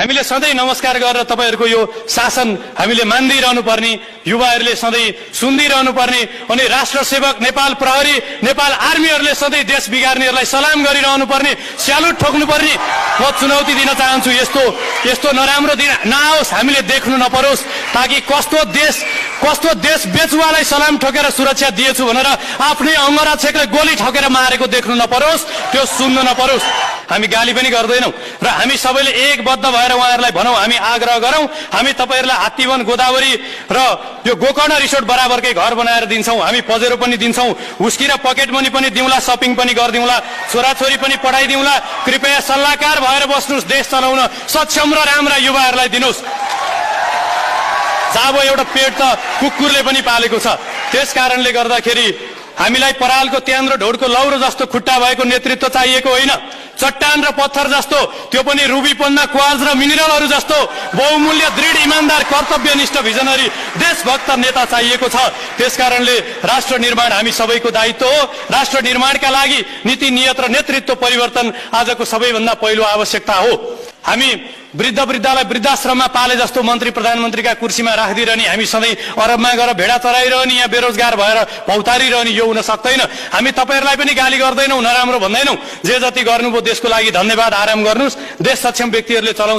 हामीले सधैँ नमस्कार गरेर तपाईहरुको यो शासन हामीले मान्दै रहनु पर्ने, युवाहरूले सधैँ सुन्दै रहनु पर्ने अनि राष्ट्र सेवक नेपाल प्रहरी नेपाल आर्मीहरूले सधैँ देश बिगार्नेहरूलाई सलाम गरिरहनु पर्ने, स्यालुट ठोक्नु पर्ने। म चुनौती दिन चाहन्छु, यस्तो नराम्रो दिन नआओस्, हामीले देख्नु नपरोस्, ताकि कस्तो देश बेचुवालाई सलाम ठोकेर सुरक्षा दिएछु भनेर आफ्नै अंगरक्षकले गोली ठोकेर मारेको देख्नु नपरोस्, त्यो सुन्नु नपरोस्। हामी गाली पनि गर्दैनौं र हामी सबैले एकबद्ध भएर उहाँहरूलाई भनौं, हामी आग्रह गरौं, हामी तपाईहरुलाई हात्तीवन गोदावरी र यो गोकर्ण रिसोर्ट बराबरकै घर बनाएर दिन्छौं, हामी पजेरो पनि दिन्छौं, हुस्की र पकेट मनी पनि दिउँला, शपिङ पनि गर्दिउँला, छोराछोरी पनि पढाइदिउँला। कृपया सल्लाहकार भएर बस्नुस्, देश चलाउन सक्षम र राम्रा युवाहरूलाई दिनुस्। जाबो एउटा पेट त कुकुरले पनि पालेको छ। त्यसकारणले गर्दाखेरि हामीलाई परालको त्यान र ढोडको लौरो जस्तो खुट्टा भएको नेतृत्व चाहिएको होइन, चट्टान र पत्थर जस्तो, त्यो पनि रुबीपन्ना क्वार्ज र मिनरलहरू जस्तो बहुमूल्य दृढ इमानदार कर्तव्यनिष्ठ भिजनरी देशभक्त नेता चाहिएको छ। त्यसकारणले राष्ट्र निर्माण हामी सबैको दायित्व हो। राष्ट्र निर्माणका लागि नीति नियत र नेतृत्व परिवर्तन आजको सबैभन्दा पहिलो आवश्यकता हो। हामी वृद्धलाई वृद्धाश्रममा पाले जस्तो मन्त्री प्रधानमन्त्रीका कुर्सीमा राखिदिरहने, हामी सधैँ अरबमा गएर भेडा चराइरहने, यहाँ बेरोजगार भएर भौतारिरहने, यो हुन सक्दैन। हामी तपाईहरुलाई पनि गाली गर्दैनौं, नराम्रो भन्दैनौं। जे जति गर्नुभयो देशको लागि धन्यवाद, आराम गर्नुस्। देश सक्षम व्यक्तिहरूले चलाउँछ।